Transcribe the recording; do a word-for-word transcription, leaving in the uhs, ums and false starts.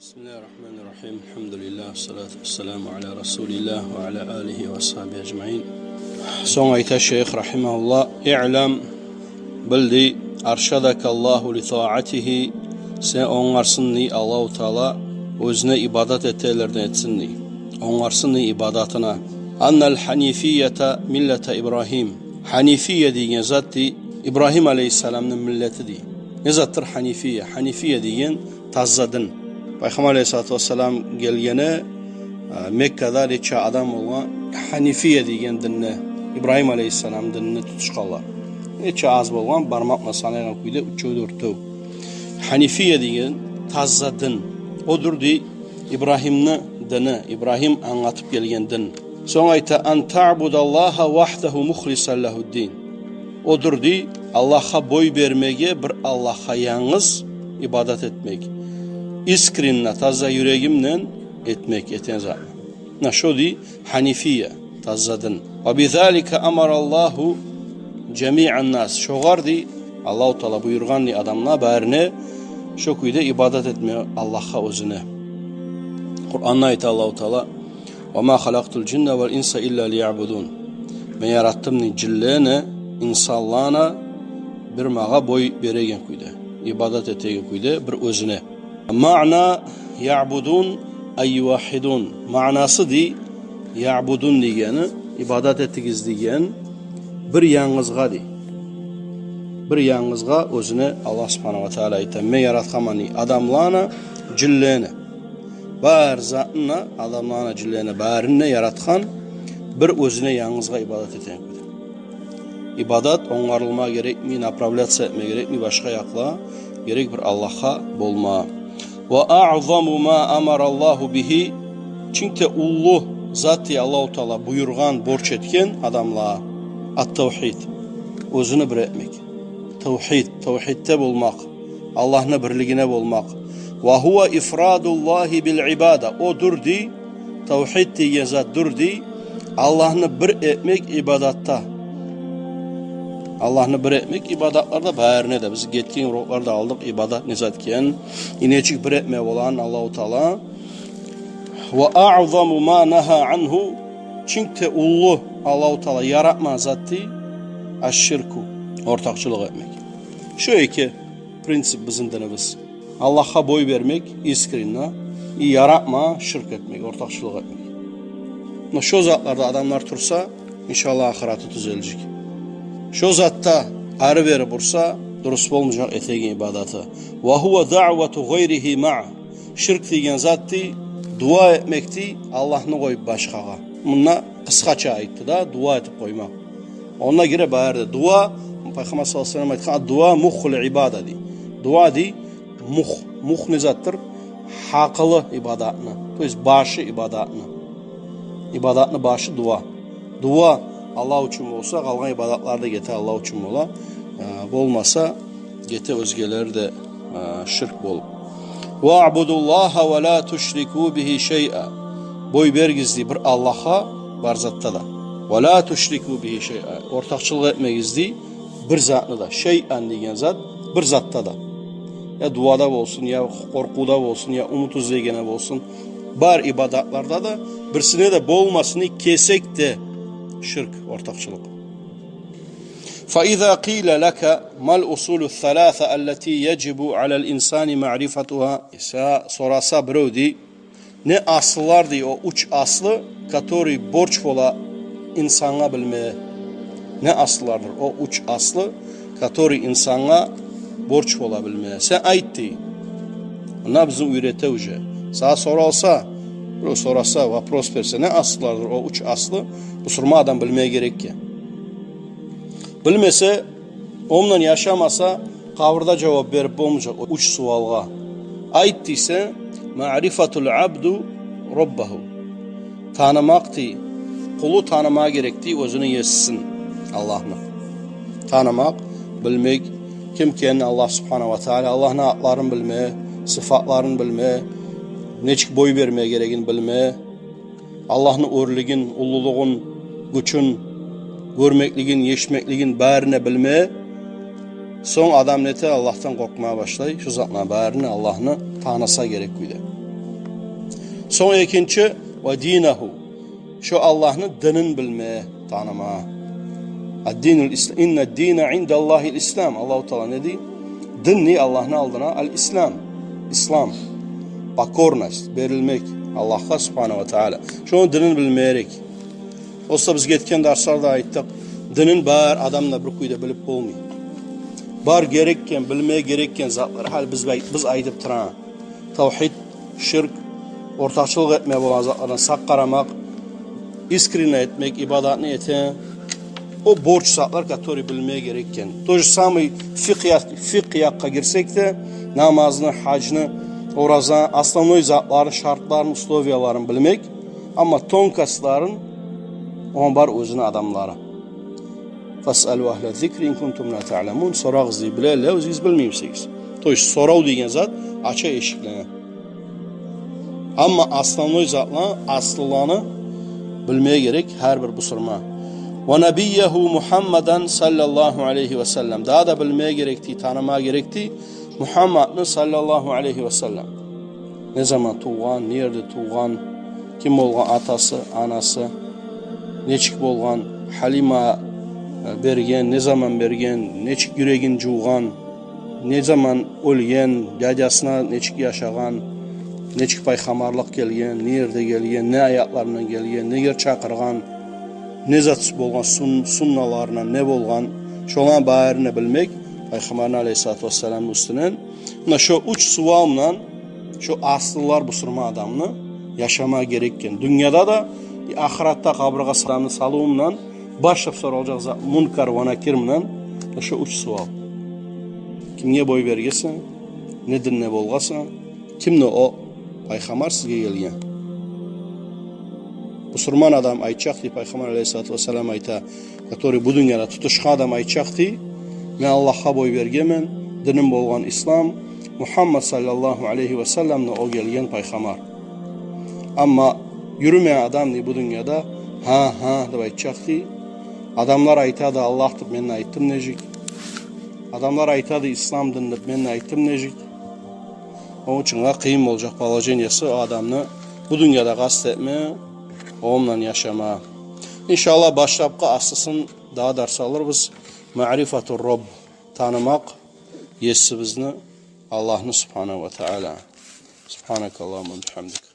بسم الله الرحمن الرحيم. الحمد لله، والصلاة والسلام على رسول الله وعلى آله وأصحابه أجمعين. Сонг айта шейх, рахимагьуллагь: اعلم, бил дей, أرشدك الله لطاعته, сен онгарсын дей Аллагьу Таала оьзюне ибадат этегенлерден этсин дей. Онгарсын дей ибадатына. أن الحنيفية ملة إبراهيم. Гьанифия деген зат дей Ибрагьим алейгьиссаламны миллети дей. Не затдыр гьанифия? Гьанифия деген таза дин. Пайхаммар алейгьиссалату вассалам гелгенде, а, Меккада нече адам болгъан гьанифия деген динни, Ибрагьим алейгьиссалам динни тутушгъанлар. Нече аз болгъан, бармакъ булан санайгъан кюйде уьчев-дёртев. Гьанифия деген таза дин. Одур дей Ибрагьимни дини, Ибрагьим англатып гелген дин. Сонг айта: أن تعبد الله وحده مخلصا له الدين. Одур дей Аллагьгъа бой бермеге, бир Аллагьгъа янгыз ибадат этмек. Искренне, таза юрегинден этмек, этеген затны. Муна шо дей гьанифия, таза дин. وبذلك أمر الله جميع الناس. Шогъар дей Аллагьу Таала буюргъан дей адамлагъа барына шо кюйде ибадат этме Аллагьгъа оьзюне. Къуранда айта Аллагьу Таала: وما خلقت الجن والإنس إلا ليعبدون. Мен яратдым дей жинлени, инсанланы бир магъа бой береген кюйде, ибадат этеген кюйде бир оьзюне. معنى يعبدون أي يوحدون. Маънасы дей يعبدون дегени, ибадат этигиз деген, бир янгызгъа дей. Бир янгызгъа оьзюне Аллагь субгьанагьу ва таала айта: мен яратгъанман дей адамланы, жинлени. Бар затны, адамланы, жинлени, барин де яратгъан бир оьзюне янгызгъа ибадат этеген кюйде. Ибадат онгарылма герекми, направляться этме герекми башгъа якълагъа, герек бир Аллагьгъа болма. وأعظم ما أمر الله به. Чинк де уллу зат дей Аллагьу Таала буюргъан, борч этген адамлагъа التوحيد. Оьзюню бир этмек. Тавхид, тавхидде болмакъ. Аллагьны бирлигине болмакъ. وهو إفراد الله بالعبادة. О дюр дей, тавхид деген зат дюр дей, Аллагьны бир этмек ибадатда. Аллагьны бир этмек ибадатларда барына да. Биз гетген урокларда алдыкъ ибадат не зат экен, и нечик бир этме болагъанын Аллагьу Таала. وأعظم ما نهى عنه. Чинк де уллу Аллагьу Таала яратмагъан зат дей الشرك, ортакъчылыкъ этмек. Шо эки принцип бизин динибиз. Аллагьгъа бой бермек искренне, и яратма ширк этмек, ортакъчылыкъ этмек. Муна шо затларда адамлар турса, иншаллагь, ахыраты тюзележек. Шо затда ары-бери бурса, дурус болмажакъ этеген ибадаты. وهو دعوة غيره معه. Ширк деген зат дей дуа этмек дей Аллагьны къоюп башгъагъа. Мунда къысгъача айтды да, дуа этип къоймакъ. Онда гире бары да дуа. Пайхаммар саллаллагьу алайгьи ва саллам айтгъан: الدعاء مخ العبادة дей. Дуа дей мух. Мух не затдыр? Гьакъылы ибадатны, то есть башы ибадатны. Ибадатны башы дуа. Дуа Аллагь учун болса, къалгъан ибадатлар да гете Аллагь учун бола. Э, болмаса, гете оьзгелер де, э, ширк болуп. واعبدوا الله ولا تشركوا به شيئا. Бой беригиз дей бир Аллагьгъа бар затда да. ولا تشركوا به شيئا. Ортакъчылыкъ этмегиз дей бир затны да. شيئا деген зат бир затда да. Я дуада болсун, я къоркъувда болсун, я умут излегенде болсун. Бар ибадатларда да бирисине де болмасын дей кесек де ширк, ортакъчылыкъ. فإذا قيل لك: ما الأصول الثلاثة التي يجب على الإنسان معرفتها؟ Са-, сораса бирев дей, не аслылар дей о уьч аслы, который борч бола инсангъа билме? Не аслылардыр о уьч аслы, который инсангъа борч бола билме? Сен айт дей. Муна бизин уьйрете уже. Сагъа соралса, бирев сораса, вопрос берсе, не аслылардыр о уьч аслы, бусурман адам билмеге герек экен. Билмесе, ондан яшамаса, къабурда жавап берип болмажакъ о уьч суалгъа. Айт дей сен: معرفة العبد ربه. Танымакъ дей, къулу танымагъа герек дей оьзюню есисин, Аллагьны. Танымакъ, билмек ким экенин Аллагь субгьанагьу ва таала, Аллагьны атларын билме, сыфатларын билме, нечик бой берме герегин билме, Аллагьны оьрлюгюн, уллулугъун, гючюн, гёрмеклигин, эшитмеклигин барына билме. Сонг адам нете, Аллагьдан къоркъма башлай. Шо затланы барына Аллагьны таныса герек кюйде. Сонг экинчи, ва динагьу. Шо Аллагьны динин билме, таныма. Ад-динул ис-, инна ад-дина индаллагьил ислам. Аллагьу Таала не дей? Дин не Аллагьны алдына? Ал-ислам. Ислам. Покорность, берилмек Аллагьгъа субгьанагьу ва таала. Шону динин билме герек. Олса биз гетген дарсларда айтдыкъ, динин бар адам да бир кюйде билип болмай. Бар герекген, билме герекген затлар, гьали биз, биз айтып турагъан тавгьид, ширк, ортакъчылыкъ этме болагъан затлардан сакъ къарамакъ, искренне этмек, ибадатны эте, о борч затлар, который билме герекген. То же самое фикъгь якъ-, фикъгь якъгъа гирсек де, намазны, гьажны, оразаны основной затларын, шартларын, условияларын билмек, амма тонкостларын, ону бар оьзюню адамлары. Фасъалу агьла зикри ин кунтум ла таъламун. Сорагъыз дей, билелер, оьзюгюз билмеймисиз. То есть сорав деген зат ача эшиклени. Амма основной затланы, аслыланы билме герек гьар бир бусурман. Ва набиягьу Мугьаммадан саллаллагьу алайгьи ва саллам. Дагъы да билме герек дей, таныма герек дей Мугьаммадны саллаллагьу алайгьи ва саллам. Не заман тувгъан, не ерде тувгъан, ким болгъан атасы, анасы, нечик болгъан, Гьалима, э, берген, не заман берген, нечик юрегин жувгъан, не заман оьлген, дядясына нечик яшагъан, нечик пайхаммарлыкъ гелген, не ерде гелген, не аятлар булан гелген, неге чакъыргъан, не зат болгъан, сун-, сунналарына не болгъан, шоланы барын билмек Пайхаммарны алайгьиссалату вассаламны уьстюнден. Муна шо уьч суал булан шо аслылар бусурман адамны яшама герекген. Дюньяда да, и ахыратда къабургъа адамны салыву булан башлап соралажакъ зат Мункар ва Накир булан, муна шо уьч суал. Кимге бой бергенсен, не динде болгъансан, кимди о пайхаммар сизге гелген? Бусурман адам айтажакъ дей, Пайхаммар алайгьиссалату вассалам айта, который бу дюньяда тутушгъан адам айтажакъ дей: «Мен Аллагьгъа бой бергенмен, диним болгъан ислам, Мугьаммад саллаллагьу алайгьи ва салламны о гелген пайхаммар». Амма юрюмеген адам дей бу дюньяда «гьа, гьа» деп айтажакъ дей. Адамлар айтады Аллагь деп, мен де айтдым нечик. Адамлар айтады ислам дин деп, мен де айтдым нечик. Ону учун къыйын болажакъ положениясы о адамны бу дюньяда къаст этме, ону булан яшама. Иншаллагь, башлапгъы аслысын дагъы дарс алырбыз. Маърифатур Рабб, танымакъ Есибизни, Аллагьны субгьанагьу ва таала. Субгьанакаллагьумма ва бигьамдик.